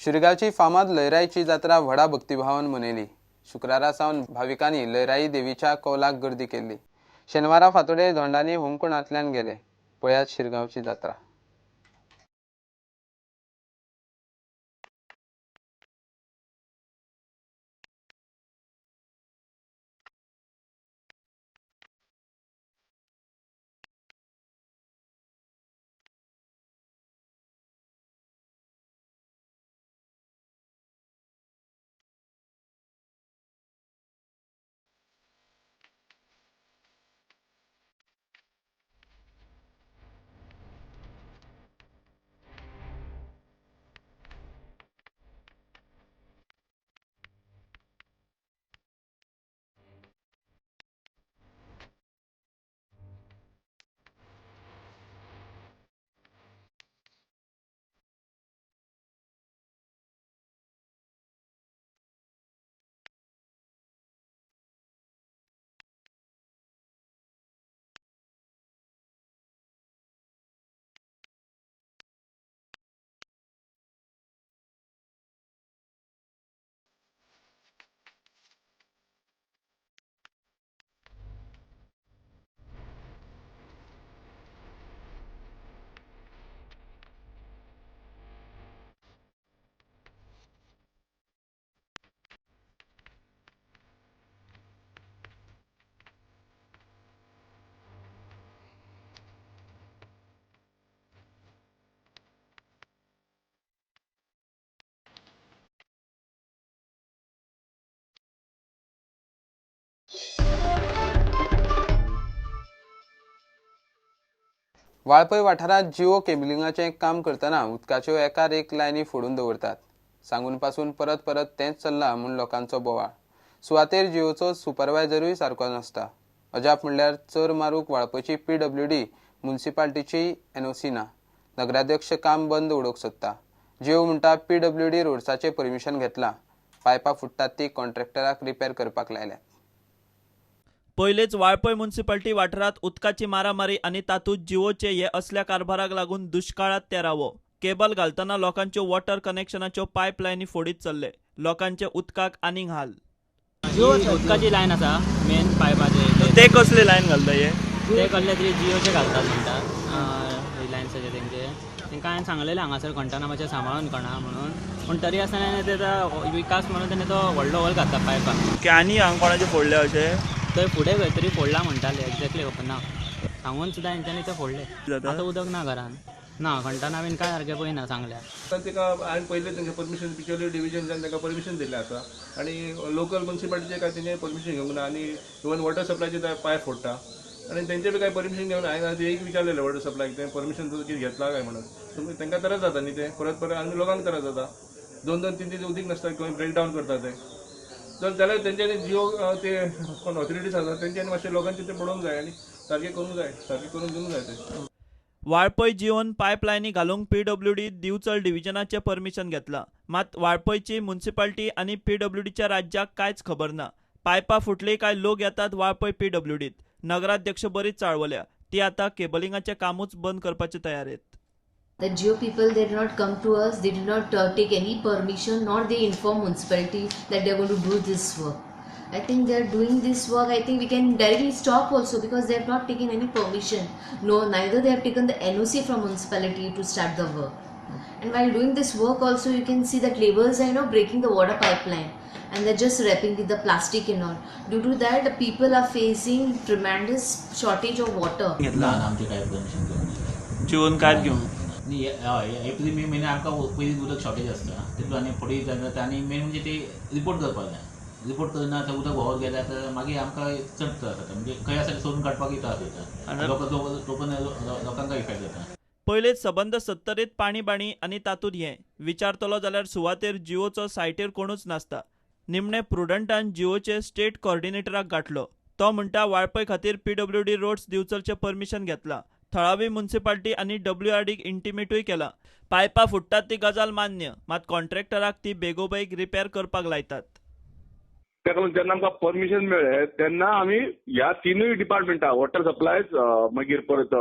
शिरगांवची फामाद लयराईची जात्रा व्हडा भक्तिभावान मनयली. शुक्रारा सावन भाविकांनी लयराई देवीच्या कौलाक गर्दी केल्ली. शेनवारा फांतोडेर धोंडांनी होमकुणांतल्यान गेले. पळयात शिरगांवची जात्रा. वाळपय वाठारांत जिओ केबलिंगाचें काम करतना उदकाच्यो एकार एक लायनी फोडून दवरतात. सांगून पासून परत परत तेंच चल्लां म्हूण लोकांचो बोवाळ. सुवातेर जिओचो सुपरवायझरूय सारको नासता. अजाप म्हणल्यार चर मारूंक वाळपयची पीडब्ल्यूडी म्युनिसिपालिटीची एनओसी ना. नगराध्यक्ष काम बंद उडोवंक सोदता. जिओ म्हणटा पीडब्ल्यूडी रोड्साचें परमिशन घेतलां. पायपां फुट्टात ती कॉन्ट्रॅक्टराक रिपेर करपाक लायल्यात. पयलेच वाळपय म्युनिसिपालिटी वाठारांत उदकाची मारामारी आनी तातूंत जिओचे हे असल्या कारभाराक लागून दुष्काळात तेरावो. केबल घालतना लोकांच्यो वॉटर कनेक्शनाच्यो पायपलायनी फोडीत चल्ले. लोकांचे उदकाक आनीक हाल. उदकाची लायन आसा मेन पायपाचे. ते कसले लायन घालता हे? ते कसले तरी जिओचे घालतात म्हणटा रिलायन्साचे तेंचे. तांकां हांवें सांगलेलें हांगासर खणटना मातशें सांबाळून खणा म्हणून, पूण तरी आसतना ते विकास म्हणून तेणें तो व्हडलो होल घातला पायपाक. आनी हांगा कोणाचे फोडले अशें? थंय फुडें खंय तरी फोडला म्हणटाले, एक्झॅक्टली खबर ना. सांगून सुद्दां तेंच्यांनी ते फोडले. आतां उदक ना घरान, ना खणटना बीन कांय सारकें पळयना सांगल्यार. ताका हांवें पयलीं तेंचे परमिशन पिचोली डिविजनच्यान ताका परमिशन दिल्लें आसा आनी लोकल म्युनिसिपालिटीचें काय तेंचें परमिशन घेवंक ना आनी इवन वॉटर सप्लायचे ते पायप फोडटा आनी तेंचे बी काय परमिशन घेवन हांवें एक विचारलेलें वॉटर सप्लायक तें परमिशन कितें घेतलां काय म्हणून. तांकां त्रास जाता न्ही ते परत परत आनी लोकांक त्रास जाता. दोन दोन तीन तीन उदीक नासता, खंय ब्रेक डावन करता ते. जर जाल्यार तेंच्यांनी जिओ ते कोण ऑथॉरिटीज आसा तेंच्यांनी मातशें लोकांचे ते पळोवंक जाय आनी सारकें करूंक जाय, सारकें करून दिवंक जाय ते. वाळपय जिओन पायपलायनी घालूंक पीडब्ल्यूडी दिवचल डिव्हिजनाचें परमिशन घेतलां. मात वाळपयची म्युनिसिपालिटी आनी पीडब्ल्यूडीच्या राज्याक कांयच खबर ना. पायपां फुटली काय लोक येतात वाळपय पीडब्ल्यूडीत. नगराध्यक्ष बरीच चाळवल्या. ती आतां केबलिंगाचें कामूच बंद करपाचे तयारेत. The Jio people, they did not come to us, they did not take any permission, nor they inform municipality that they are going to do this work. I think they are doing this work. I think we can directly stop also because they have not taken any permission. No, neither they have taken the NOC from municipality to start the work. And while doing this work also, you can see that laborers are, you know, breaking the water pipeline and they're just wrapping with the plastic and all. Due to that, the people are facing tremendous shortage of water. Jeon कांयच घेवंक न्ही. एप्रील मे म्हयन्याक आमकां पयलींच उदक shortage आसता तितून आनी फुडें जाता आनी मेन म्हणजे ते रिपोर्ट करपाक जाय. रिपोर्ट करना आतां उदक व्हांवत गेलें आतां मागीर आमकां चड त्रास जाता. म्हणजे खंय आसा सोदून काडपाकय त्रास जाता, लोकांक इफेक्ट जाता. पयलेच सबंद सत्तरीत पाणी बाणी आनी तातूंत हें विचारतलो जाल्यार सुवातेर जिओचो सायटीर कोणूच नासता. निमणे प्रुडंटान जिओचे स्टेट कॉर्डिनेटराक गाठलो. तो म्हणटा वाळपय खातीर पीडब्ल्यूडी रोड्स दिवचलचें परमिशन घेतलां. थळावी म्युनिसिपालिटी आनी डब्ल्यूआरडीक इंटिमेटूय केलां. पायपां फुट्टात ती गजाल मान्य, मात कॉन्ट्रॅक्टराक ती बेगोबेग रिपेर करपाक लायतात. ताका लागून जेन्ना आमकां परमिशन मेळ्ळें तेन्ना आमी ह्या तिनूय डिपार्टमेंटां वॉटर सप्लाय, मागीर परत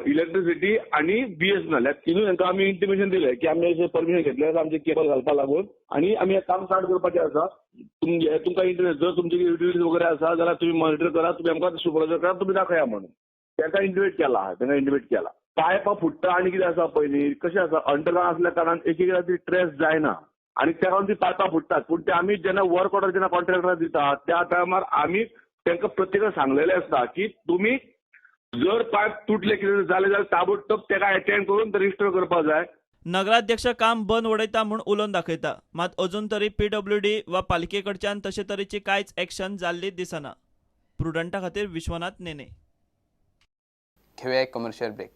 इलेक्ट्रिसिटी आनी बीएसएनएल ह्या तिनूय हांकां आमी इंटिमेशन दिलें की आमी अशें परमिशन घेतलें आसा आमचें केबल घालपा लागून आनी आमी हें काम स्टार्ट करपाचें आसा. तुमकां इंटरेस्ट जर तुमची युटिलिटीज वगैरे आसा जाल्यार तुमी मॉनिटर करा, तुमी आमकां सुपरवायजर करा, तुमी दाखया म्हणून तांकां इंटिमेट केला आहा, तांकां इंटिमेट केला. पायपां फुट्टा आनी कितें आसा पयलीं कशें आसा अंडरग्रावंड आसल्या कारणान एक एकदां ती ट्रेस जायना आनी त्या कारणान ती पायपां फुट्टात. पूण ते आमी जेन्ना वर्क ऑर्डर जेन्ना कॉन्ट्रॅक्टराक दिता त्या टायमार आमी तांकां प्रत्येकाक सांगलेलें आसता की तुमी जर पायप तुटले कितें जालें जाल्यार ताबडतोब ताका एटेंड करून रजिस्टर करपाक जाय. नगराध्यक्ष काम बंद उडयता म्हूण उलोवन दाखयता, मात अजून तरी पीडब्ल्यूडी वा पालिके कडच्यान तशे तरेची कांयच एक्शन जाल्ली दिसना. प्रुडंटा खातीर विश्वनाथ नेने. घेवया एक कमर्शियल ब्रेक.